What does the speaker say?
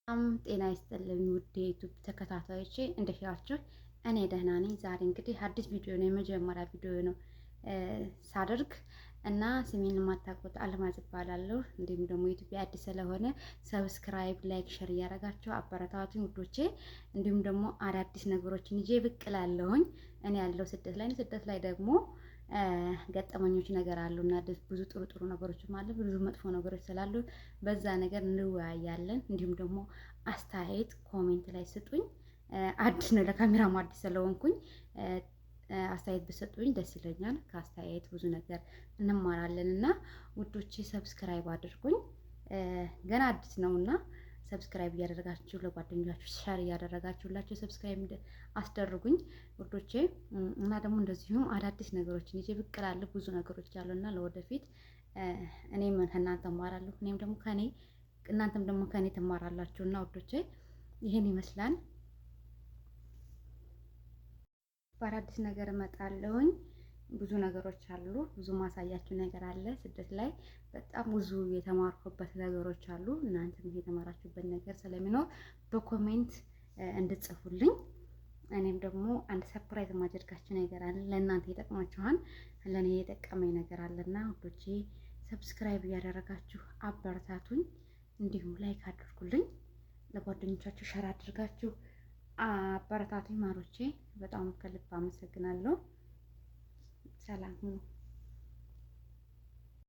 ሰላም ጤና ይስጥልኝ ውድ የ YouTube ተከታታዮቼ፣ እንዴት ናችሁ? እኔ ደህና ነኝ። ዛሬ እንግዲህ አዲስ ቪዲዮ ነው፣ የመጀመሪያ ቪዲዮ ነው ሳደርግ እና ስሜን የማታውቁት አልማዝ እባላለሁ። እንዲሁም ደግሞ YouTube አዲስ ስለሆነ subscribe፣ like፣ share እያደረጋችሁ አበረታቱኝ ውዶቼ። እንዲሁም ደግሞ አዳዲስ ነገሮችን ይዤ ብቅ እላለሁኝ። እኔ ያለው ስደት ላይ ነው። ስደት ላይ ደግሞ ገጠመኞች ነገር አሉ እና ብዙ ጥሩ ጥሩ ነገሮችም አሉ፣ ብዙ መጥፎ ነገሮች ስላሉ በዛ ነገር እንወያያለን። እንዲሁም ደግሞ አስተያየት comment ላይ ስጡኝ። አዲስ ነው፣ ለካሜራም አዲስ ስለሆንኩኝ አስተያየት ብሰጡኝ ደስ ይለኛል። ከአስተያየት ብዙ ነገር እንማራለን እና ውዶቼ subscribe አድርጉኝ። ገና አዲስ ነውና subscribe እያደረጋችሁ ለጓደኞቻችሁ share እያደረጋችሁላቸው subscribe አስደርጉኝ ውዶቼ። እና ደግሞ እንደዚሁም አዳዲስ ነገሮችን ይዤ ብቅ እላለሁ። ብዙ ነገሮች አሉና ለወደፊት እኔም ከእናንተ እማራለሁ፣ እኔም ደግሞ ከኔ እናንተም ደግሞ ከኔ ትማራላችሁ እና ውዶቼ ይህን ይመስላል። በአዳዲስ ነገር እመጣለሁኝ። ብዙ ነገሮች አሉ። ብዙ ማሳያችሁ ነገር አለ። ስደት ላይ በጣም ብዙ የተማርኩበት ነገሮች አሉ። እናንተም የተማራችሁበት ነገር ስለሚኖር በ comment እንድጽፉልኝ እኔም ደግሞ አንድ surprise ማደርጋችሁ ነገር አለ። ለእናንተ ይጠቅማችኋል፣ ለእኔ የጠቀመኝ ነገር አለና ውዶቼ subscribe እያደረጋችሁ አበረታቱኝ። እንዲሁም like አድርጉልኝ፣ ለጓደኞቻችሁ share አድርጋችሁ አበረታቱኝ። ማሮቼ በጣም ከልብ አመሰግናለሁ። ሰላም ሁኑ።